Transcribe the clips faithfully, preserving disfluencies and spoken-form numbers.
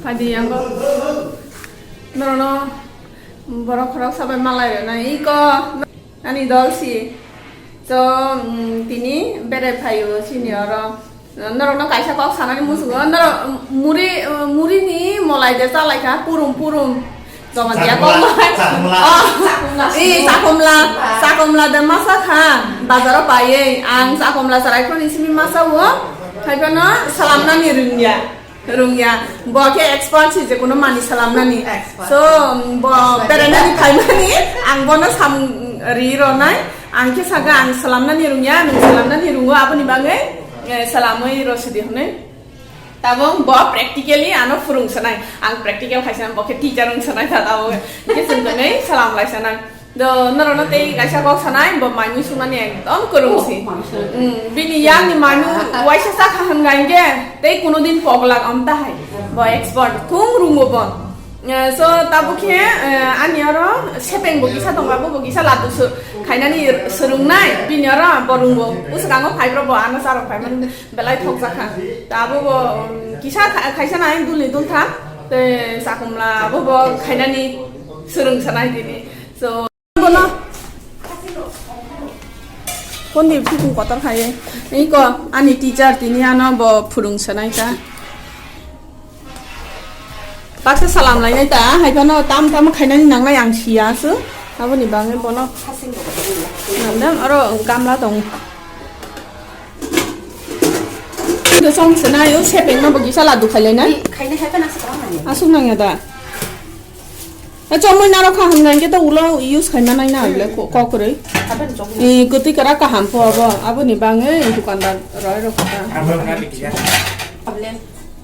Phadi yango. Norokno borok khoroksa bai malai rwnai. Iko ani dol si. So, mm, tini bere phaio sini oro. Norokno kaisa kok sanani muchungo. Norok muri, murini molai de chalaikha purum purum. Joma dia kok. Chakmla, chakmla. Oh. Chakmla. Eh, chakmla. Chakmla de masa kha. Bazaro paiye. Ang chakmla sarai khoni simi masa wo. Haiphano salamnani rungya. Rungya, bo khe expert si je kono mani salamnani. Expert. So, bo expert. Beranani phaimani, ang bono sam ri ronai, ang khe saka ang salamnani rungya, nung salamnani rungo, aboni bagwi, eh, salamwi rosidi hwnwi. Tabuk bo practically ano phwrwng sanai, ang practical khaisa, bo khe teacher wng sanai, ta tabuk khe chwng tongwi salam lai sanai. Do, norokno tei kaisa kok sanai, bo manwi sumani ekdom kwrwng si. Oh, manwi sumani. Hmm, bini yakni manwi waisa chakha hwnkha hinkhe tei kuno din poglak om ta hai. Bo expert, thung rungo bo. Eh, so, tabuk khe, eh, ani oro sepeng bo kisa tongo, abo bo kisa ladu su-, khainani swrwngnai, bini oro bo rungo. Bwskango phaibrok bo ano charok phaimani belai thokjakha. Tabuk bo, um, kisa kha-, khaisa nai dulni dultham, tei chakhumla abo bo khainani swrwng sanai tini. So, bono. Kondi phikung kotor khai. Iko ani teacher tini ano bo phwrwng sanai ta. Baksa salam lainai ta, hai phano tam tam khainani nangnai ang siya su. Aboni bagwi bono. Nandam aro gamla tong. Song sanai o sepeng no bo kisa ladu khailai nai. Khainai hai phano aswk nangya da. A chomui narok kha hwnka hinkhe to ulo use khaima nai na bole ko-, kokrwi. Aboni chomui. Eh, kwtwi kwra kaham pho abo, aboni bagwi dukandar roi rok kha. Abo na likya. Able.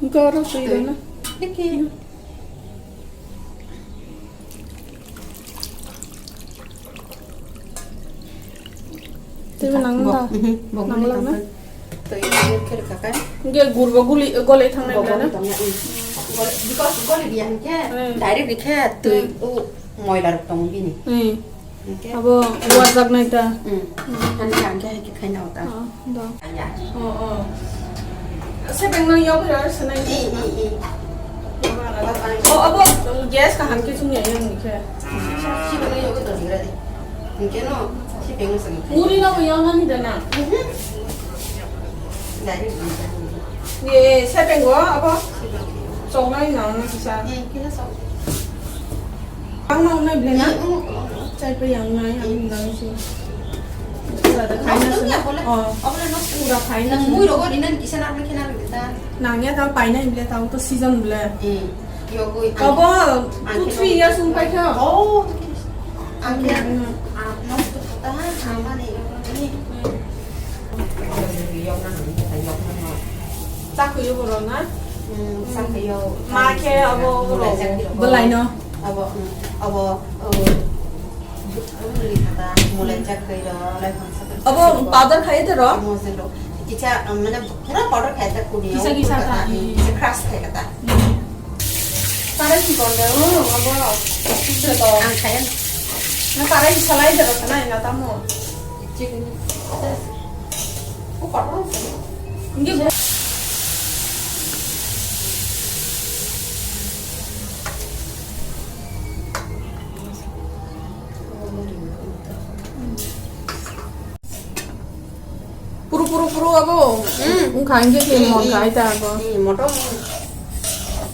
Hinkhe oro swi rwna. Likya. Teibo nang da? Mhm, bo nang guli lang na? Twi khe rwkha khe. Hinkhe gurbo guli, gole thangnai bo bwla na? Guli tongna, mm. Gole, because gole diya hinkhe, hmm, direct rikhe twi, hmm, o moila rok tongo bini. Hmm. Hinkhe abo wajaknai ta? Hmm. Hmm. Ani khe ang khe hai khe khaina ota. Ah. Da. Ya. Oh, oh. Sepeng no yogwi rw sanai. I, i, i. Oh, abo gas kaham khe chwng ya yang ni khe. Sepeng no yogwi to digra de. Hinkhe no, sepeng no sanai. Muri no bo yong nani da na. Mhm. Dari. Ye, sepeng go abo. Chongnai na na kisa. Ye, kisa sok. Ang nang nai ble na? Ang, ang, ang. Chai pa yang nai, ang nang si. Pura da khai na si. Ang, ang, ang, bole. Oh. Ang, bole, no. Pura khai na si. Mui rogo ri nan kisa na, kisa na, kisa. Nang ya ta pai nai ble, ta to season ble. Hmm. Yo, koi, ang, abo, ang two, kino. Three years ung pai kha. Oh, ang kino. Ang, ang, ang, no, to kata ha, ang mane, ini. Chakhuyo borok na? Hmm, chakhuyo. Ma khe abo borok. Belai no? Abo, hmm, abo, oh, abo ni kata, mulai chakhuyo, lai phang sakhuyo. Abo powder khai de ro? Amo se ro. Kisa, um, mane pura powder khai ta kuni. Kisa, kisa ta. Hmm, kisa crush khai ta. Hmm. Tarai si kon de, oh, abo. Ang khai. Na tarai si salai de ro, na ina tamo. Chicken. Puru, puru, puru abo. Mm. Wngkha, hinkhe khe mm, mon mm, khai ta abo. Mm, motom.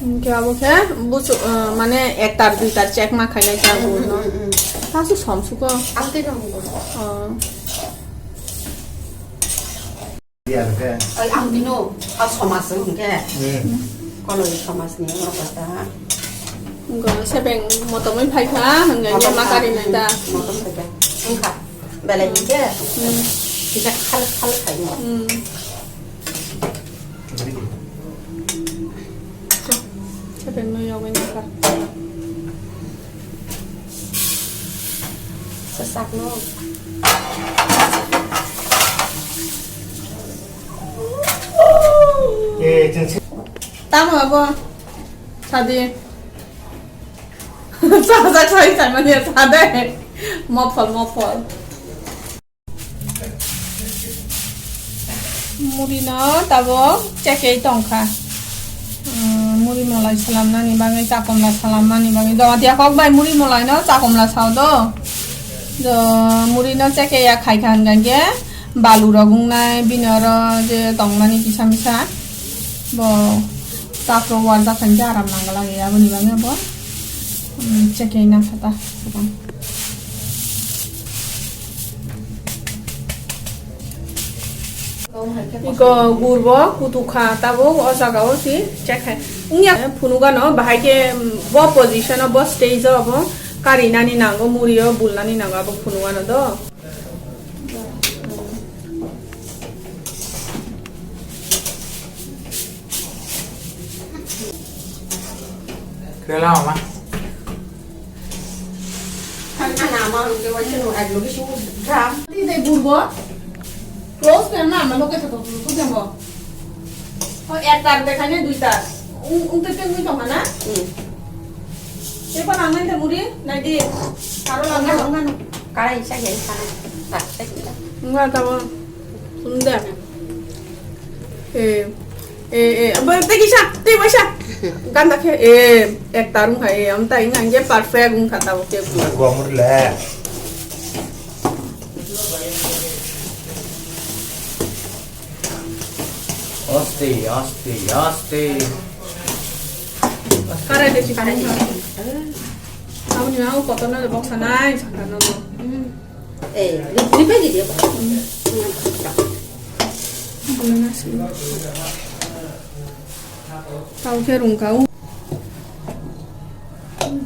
Hinkhe abo khe busu, uh, mane ektar duitar check ma khainai ta abo no. Mm, mm, mm. Ta su som suko. Ang tei nang. Oh. Iya, oke. Oi, ang bino, ah, somas, oke. Hmm. Kono somas ni, orang kata. Enggak, siapa yang mau temuin Faisal? Enggak, dia makan ini, dah. Mau temuin saja. Enggak. Balik aja. Hmm. Kita hal-hal kayak ini. Hmm. Siapa yang mau yang makan? Sasakno. Eh, chwng se- Tamo abo? Sadi. Sajak sai sai mani sade. Mopol, mopol. Muri no tabuk chekei tongkha. Hmm. Muri molai salamnani bagwi, chakomla salamnani bagwi. Jamatia kok bai muri molai no chakomla sao do. Do muri no cheke ya khai khan gan ke balu rok wngnai bini oro je tongmani kisa misa. Bo chakro warjak khan ke aram nang lagi aboni bagwi bo. Hmm, cheke na khata. Iko gurbo kutukha tabuk o jaga o si chekhai. Wngya phunugano bahai khe, mm, bo position o, bo stage o bo karinani nango, muri o bulnani nango abo phunugano do. Kela mama. Ang ama ang ke waisa no ag logi su dam. Ti dei burbo. Close pe na ma loge to tu tu jambo. O ek tar de khane dui tar. Ung ung te te mui tong na. Hmm. Te pa nang nai te muri nai di. Karo lang na. Kara isa ge isa. Tak tak. Nga ta bo. Sunda. Eh, eh, eh, ba, tei kisa, tei waisa. Ganda khe, eh, ekta rung hai, eh, amta ing ang je perfect rung kha tabo khe. Gomur le. Aste, aste, aste. Kare de chikon. Aboni ma kotor na box anai, sakano. Eh, lipai di dia. Tao khe rung kau.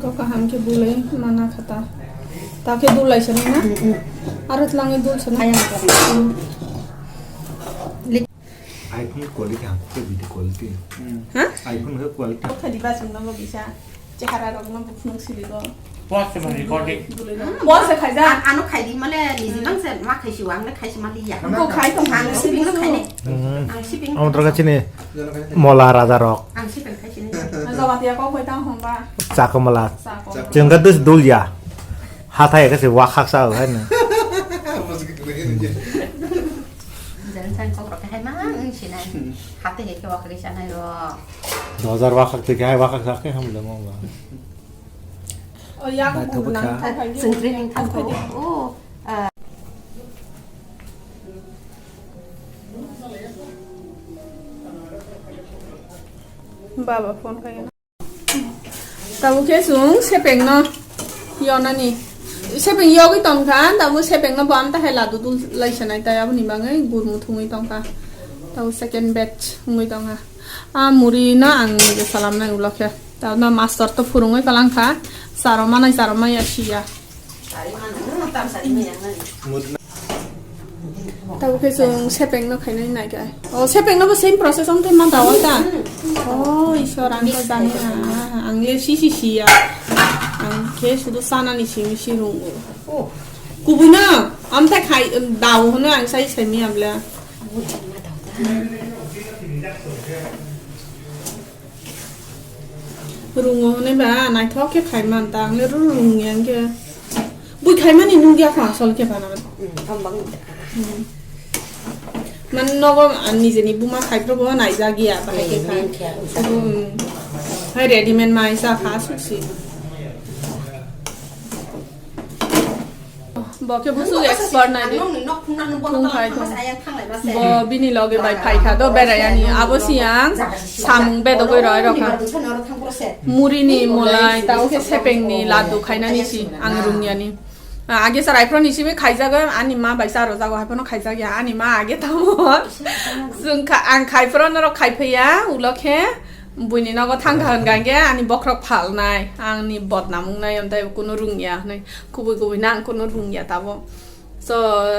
Kau kaham khe bulai mana khata. Tao khe dul lai sana na? Aro tlangi dul sana. Ayang. iPhone quality ham khe video quality. Ha? iPhone khe quality. Kau kha di ba sung na bo bisa. Chehara rok no buphunuk siligo. Pause se bang recording. Pause se khaijak. Ano khai di male niji bang se ma khai siwa ang le khai si mali ya. Ko khai tong ang sibing no khai ne. Ang sibing. Ang traga chini mola raja rok. Ang sibing khai si ne. Jamatia kok bai tang hong ba. Chakomala. Chako. Chengka dus dul ya. Hathai ka se wakhak sa hai na. Jan san kok rok hai ma ang sinai. Hathai ke wakhak sanai ro. Dojar wakhak twi khai wakhak sak khe hamle mo ba. O ya ko Naithok bwkha. Sengkri ning thang ko. O. Baba phone kaya. Tabuk khe chwng sepengno yonani. Sepeng yogwi tongkha, tabuk sepengno bo amta hai ladu dul lai sanai tai aboni bagwi gurmu thumwi tongkha. Tabuk second batch wngwi tongkha. A muri no ang nige salamnai ulo khe. Tabuk no master to phurungwi kwlangkha. Charo manai charo maya siya. Tabuk khe chwng sepeng no khainai nai khe. O sepeng no bo same process wng tei ma dawa ta. O isor ang to jani na. Ang le si si si ya. Ang khe sudu sana ni simi si rung. Kubui no am ta khai dawa hono ang sai sai mi am le. Rungo hwnwi ba naithok khe khai man ta, ang le rw rung ya hwnkhe. Bui khai mani nukya kho asol khe bana. Hmm, tong bang. Hmm. Man nogo, ah, nijeni buma khai phuru bo naijak ya, bahai khe khai. Hmm. Hai readymade mai cha kha suksi. Bo khe busu expert nai. Nokni nok phungnano bono thung khai thung. Bo bini loge bai phai kha do berai ani. Abo siyang samung bedogoi roi rokha. Muri ni molai, tao khe sepeng ni ladu khainani si ang rung yani. Ah, age sarai phro ni simi khaijago, ani ma bai charo jago, hai phano khaijak ya, ani ma age tamo. Chwng kha, ang khai phro norok khai phaiya, ulo khe buini nogo thang kha hwn kha hwnkhe ani bokhorok phalnai, ani bodnam wngnai, amtai kunu rung ya hwnwi. Kubui kubui no ang kunu rung ya tabo. So,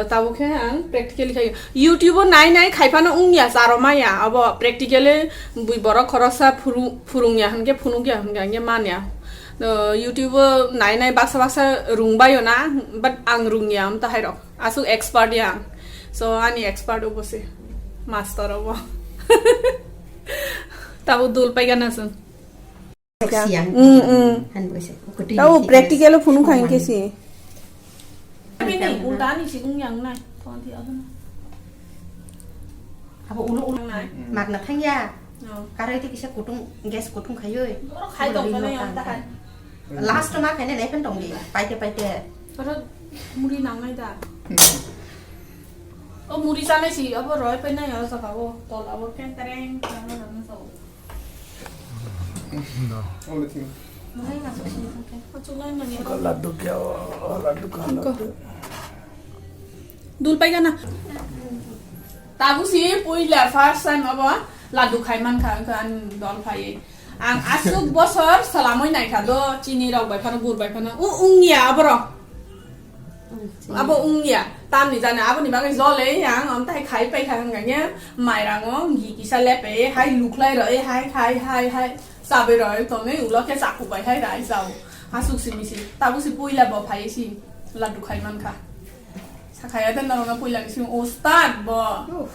tabo khe ang practically khai. YouTube o nai nai khai phano wng ya, charo ma ya. Abo practically bui borok khoroksa phuru-, phurung ya hwnkhe, phunuk ya hwnkhe, hwnkhe man ya. No, YouTube o nai nai baksa baksa rung bai o na, but ang rung ya, amta hai rok. Aswk expert ya ang. So, ani expert obo se. Master obo. Tabo dul pai gana chwng. Siang. Mm, mm. Han bo se. Tao practical o phunuk kha hwnkhe si. Bini ulta ni si wng yang nai. Tong di abo na. Abo ulo ulo nai. Magna thang ya. Oh. Karai tei kisa kutung, gas kutung khaioi. Borok khai tong sanai ang tahai. Last ma khaina nai phan tong di, paite paite. Oro muri nangnai da. O muri sanai si, abo roi pai nai o jaga o, tol abo ken tereng, tereng, tereng, tereng, so. No. Only thing. Mohai masuk sini, oke. Masuk lain lagi. Laddu kya, laddu ka laddu. Dul pai gana. Tabu si puila first time abo laddu khai man kha, wngkha ani dol phaiwi. Ang aswk bosor salamwi naikha do, chini rok bai phano, gur bai phano. U, wngya aborok. Abo wngya. Tamni jani aboni bagwi jole ang, amtai khai pai kha wngkha khe mairango gi kisa lepe hai lukhlai roi hai, hai, hai, hai. Chabai roi tongwi ulo khe chakhuk bai hai rai chao. Aswk simi si. Tabu si puila bo phai si laddu khai man kha. Sakhaya de norokno puila bising ustad bo. Uff.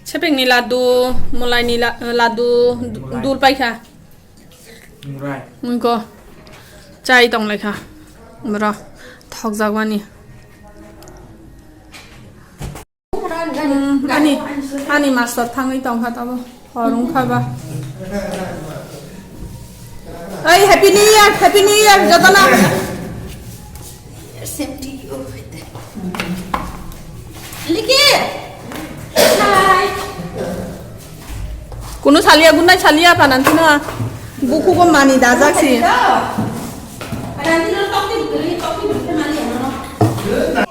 Sepengni laddu, molaini la-, laddu, du-, Molai. Dul paikha. Murai. Wngko. Chai tonglaikha. Bro. Thokjakmani. Hmm, ani, ani master thangwi tongkha tabo. Hor wngkha ba. Oi, Happy New Year, Happy New Year, jotono. Same to you. Liki. Hi. Kunu salia, gunai salia, panantino. Buku ko mani dajak si. Panantino toki, toki, toki mani ano.